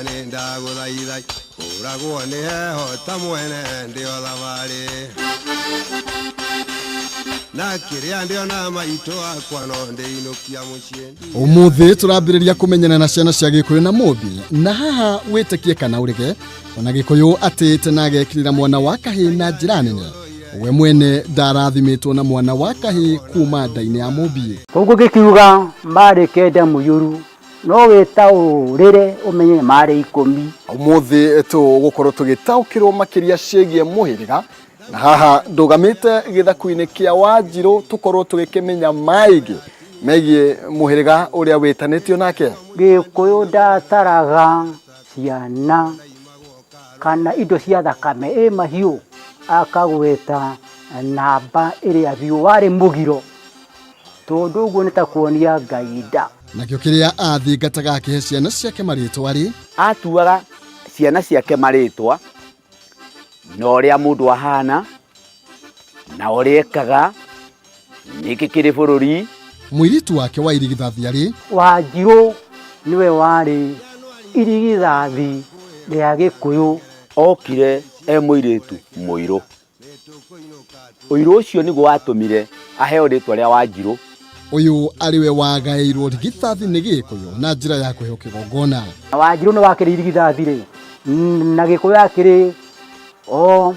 Nĩ ndagũthaitha ũragwo nĩ heho ta mwene ndĩ o thabarĩ na kĩrĩa ndĩona maitũ akwa no ndĩinũkia mũciĩ. Ũmũthĩ tũrambĩrĩria kũmenyana na ciana cia Gĩkũyũ na Mũmbi, na haha wĩtĩkie kana ũrege, ona Gĩkũyũ atĩĩte na agekĩrĩra mwana wa kahĩĩ na njĩra nene. We mwene ndarathimĩtwo na mwana wa kahĩĩ kuma nda-inĩ ya Mũmbi. Koguo ngĩkiuga marĩ kenda mũiyũru no wĩtaũrĩre ũmenye marĩ 10. Ũmũthĩ tũgũkorwo tũgĩtaũkĩrwo makĩria ciĩgiĩ mũhĩrĩga, na haha ndũgamĩte gĩthaku-inĩ kĩa Wanjirũ tũkorwo tũgĩkĩmenya maingĩ megiĩ mũhĩrĩga ũrĩa wĩtanĩtio nake. Gĩkũyũ ndataraga ciana kana indo cia thakame ĩ mahiũ, akagweta namba ĩrĩa biũ warĩ mũgiro, tondũ ũguo nĩ ta kuonia Ngai nda. Nakĩo kĩrĩa athingataga akĩhe ciana ciake marĩtwa rĩ, atuaga ciana ciake marĩtwa na ũrĩa mũndũ ahana na ũrĩa ekaga nĩkĩ kĩrĩ bũrũri. Mũirĩtu wake wa irigithathi arĩ Wanjirũ, nĩwe warĩ irigithathi rĩa Gĩkũyũ. Okire e mũirĩtu mũirũ. Ũirũ ũcio nĩguo watũmire aheo rĩtwa rĩa Wanjirũ. Ũyũ arĩ we wagaĩirwo rigithathi nĩ Gĩkũyũ na njĩra ya kũheo kĩgongona. Wanjirũ nĩ wakĩrĩ irigithathi rĩ, na Gĩkũyũ akĩrĩ o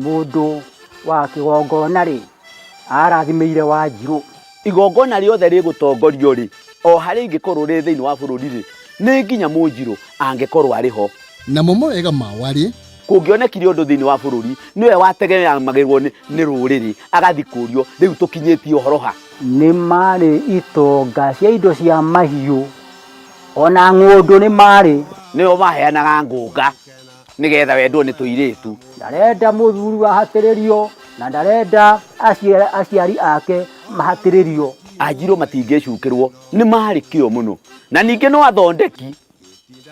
mũndũ wa kĩgongona rĩ, arathimĩire Wanjirũ. Igongona rĩothe rĩgũtongorio rĩ, o harĩa ingĩkorwo rĩ thĩinĩ wa bũrũri rĩ, nĩ nginya Mũnjirũ angĩkorwo arĩ ho. Namo mawega ma warĩ Kũngĩonekire ũndũ thĩinĩ wa bũrũri, nĩwe wategemeagĩrwo nĩ rũrĩrĩ, agathiĩ kũrio, rĩu tũkinyĩtie ũhoro ha? Nĩ marĩ itonga cia indo cia mahiũ, ona ng'ũndũ nĩ marĩ. Nĩo maheanaga ngũnga nĩgetha wendwo nĩ tũirĩtu. Ndarenda mũthuri ahatĩrĩrio na ndarenda aciari ake mahatĩrĩrio. Anjirũ matingĩcukĩrwo, nĩ marĩ kĩo mũno, na ningĩ no athondeki,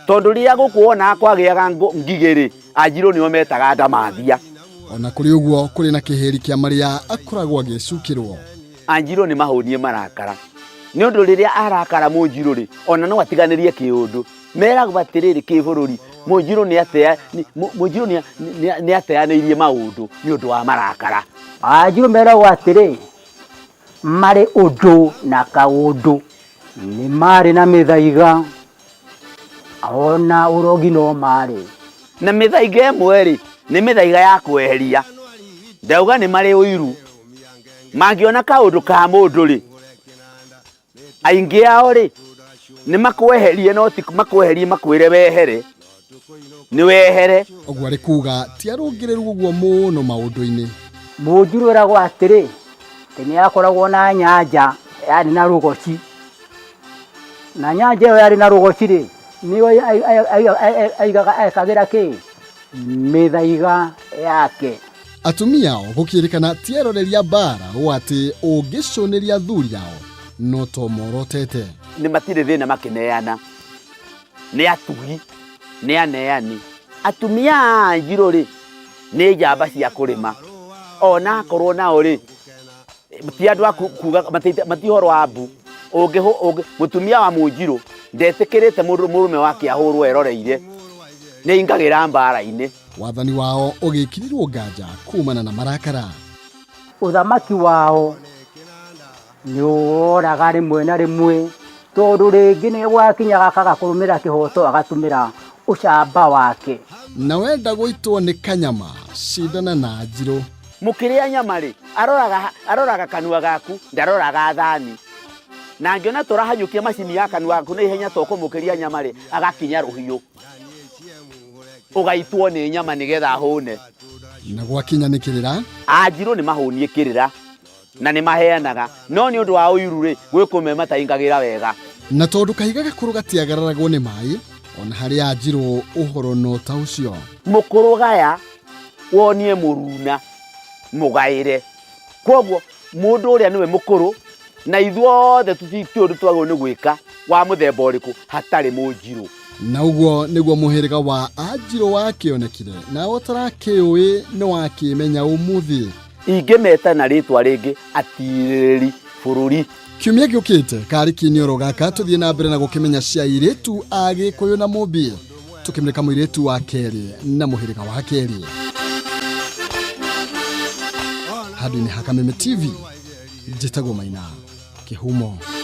tondũ rĩrĩa gũkũ wonaga kwagĩaga ngigĩ rĩ, Anjirũ nĩo metaga ndamathia. Ona kũrĩ ũguo kũrĩ na kĩhĩri kĩa marĩa akoragwo agĩcukĩrwo. Anjirũ nĩ mahũnie marakara, nĩ ũndũ rĩrĩa arakara Mũnjirũ rĩ, ona no atiganĩrie kĩũndũ. Meragwo atĩrĩrĩ kĩbũrũri, Mũnjirũ nĩ ateanĩirie maũndũ nĩ ũndũ wa marakara. Anjirũ meragwo atĩrĩ, marĩ ũndũ na kaũndũ, nĩ marĩ na mĩthaiga, ona ũrogi no marĩ. Na mĩthaiga ĩmwe rĩ, nĩ mĩthaiga ya kweheria. Ndauga nĩ marĩ ũiru, mangĩona kaũndũ ka mũndũ rĩ, aingĩ ao rĩ, nĩ makweherie, no ti makweherie makwĩre wehere, nĩ wehere. Ũguo arĩ kuga ti arũngĩrĩru ũguo mũno maũndũ-inĩ. Mũnjirũ eragwo atĩrĩ, atĩ nĩ akoragwo na nyanja yarĩ na rũgoci, na nyanja ĩyo yarĩ na rũgoci rĩ, nĩyo aigaga ekagĩra kĩ? Mĩthaiga yake. Atumia ao gũkĩrĩkana ti eroreri a mbara ũũ atĩ ũngĩcũnĩria athuri ao no to morotete. Nĩ matirĩ thĩna makĩneana, nĩ atugi, nĩ aneani. Atumia a Anjirũ rĩ, nĩ njamba cia kũrĩma, ona akorwo nao rĩ, ti andũ a kuga, mati ũhoro wa mbu. Mũtumia wa Mũnjirũ ndetĩkĩrĩte mũrũme wake ahũrwo eroreire, nĩ aingagĩra mbara-inĩ. Wathani wao ũgĩkĩrĩrwo nganja kumana na marakara. Ũthamaki wao nĩ woraga rĩmwe na rĩmwe, tondũ rĩngĩ nĩ gwakinyaga akaga kũrũmĩrĩra kĩhoto agatũmĩra ũcamba wake. Na wenda gũitwo nĩ kanyama, cindana na Anjirũ. Mũkĩrĩa nyama rĩ, aroraga kanua gaku, ndaroraga thani. Na angĩona tũrahanyũkia macini ya kanua gaku na ihenya to kũmũkĩria nyama rĩ, agakinya rũhiũ. Ũgaitwo nĩ nyama nĩgetha ahũne. Na gwakinya nĩ kĩrĩra. Anjirũ nĩ mahũnie kĩrĩra na nĩ maheanaga, no nĩ ũndũ wa ũiru rĩ, gwĩ kũmwe mataingagĩra wega. Na tondũ kahiga gakũrũ gatiagararagwo nĩ maĩ, ona harĩ Anjirũ ũhoro no ta ũcio. Mũkũrũ gaya wonie mũruna mũgaĩre. Kwoguo mũndũ ũrĩa nĩwe mũkũrũ na ithuothe tũtiũĩ ũndũ twagĩrĩirwo nĩ gwĩka wa mũthemba ũrĩkũ hatarĩ Mũnjirũ. Na ũguo nĩguo mũhĩrĩga wa Anjirũ wakĩonekire, nawe ũtarakĩũĩ nĩ wakĩmenya ũmũthĩ. Ingĩmeta na rĩtwa rĩngĩ atirĩrĩri bũrũri. Kiumia gĩũkĩte karĩ kinioro gaka tũthiĩ na mbere na gũkĩmenya cia airĩtu a Gĩkũyũ na Mũmbi. Tũkĩmũrĩka mũirĩtu wa kerĩ na mũhĩrĩga wa kerĩ handũ-inĩ ha Kameme TV. Njĩtagwo Maina Kĩhumo.